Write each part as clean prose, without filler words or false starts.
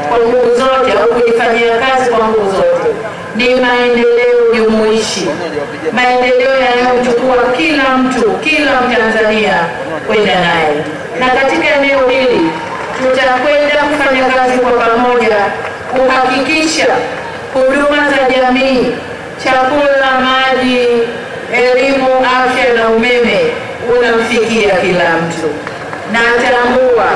kwa nguvu zote au kujifanyia kazi kwa nguvu zote. Ni maendeleo jumuishi, maendeleo yanayomchukua kila mtu, kila Mtanzania kwenda naye. Na katika eneo hili tutakwenda kufanya kazi kwa pamoja kuhakikisha huduma za jamii, chakula, maji, elimu, afya na umeme unamfikia kila mtu. Na tambua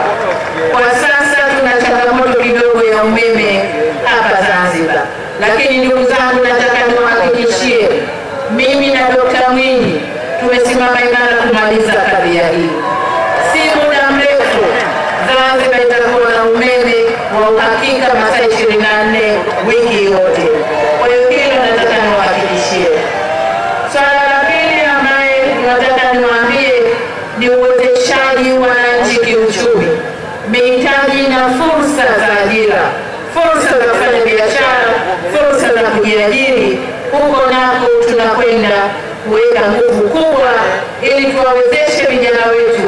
kwa sasa tuna changamoto kidogo ya umeme hapa Zanzibar, lakini ndugu zangu, nataka niwahakikishie mimi na Dr. Mwinyi tumesimama imara kumaliza kadhia hii. Si muda mrefu Zanzibar itakuwa na umeme wa uhakika masaa 24 wiki yote. Kwa hiyo hilo nataka niwahakikishie. Swala la pili ambaye nataka niwaambie ni uwezeshaji wananchi kiuchumi, mitaji na fursa za ajira, fursa za kufanya biashara, fursa za kujiajiri. Huko nako tunakwenda kuweka nguvu kubwa ili tuwawezeshe vijana wetu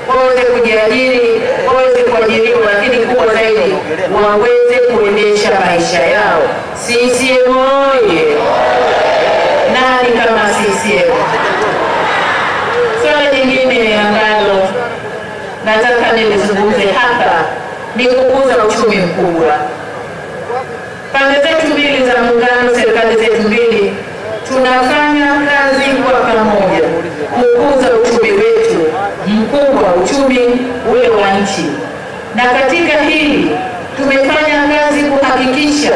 waweze kujiajiri, waweze kuajiriwa, lakini kubwa zaidi waweze kuendesha maisha yao. CCM oye! Nani kama CCM? Swala jingine ambalo nataka nilizungumze hapa ni kukuza uchumi mkubwa. Pande zetu mbili za muungano, serikali zetu mbili, tunafanya kazi kwa pamoja kukuza uchumi wetu mkubwa, uchumi ule wa nchi. Na katika hili tumefanya kazi kuhakikisha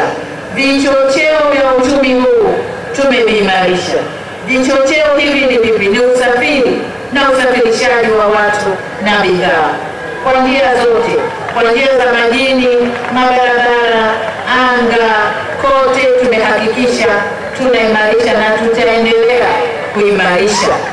vichocheo vya uchumi huu tumeviimarisha. Vichocheo hivi ni vipi? Ni usafiri na usafirishaji wa watu na bidhaa kwa njia zote, kwa njia za majini, mabarabara, anga, kote tumehakikisha tunaimarisha na tutaendelea kuimarisha.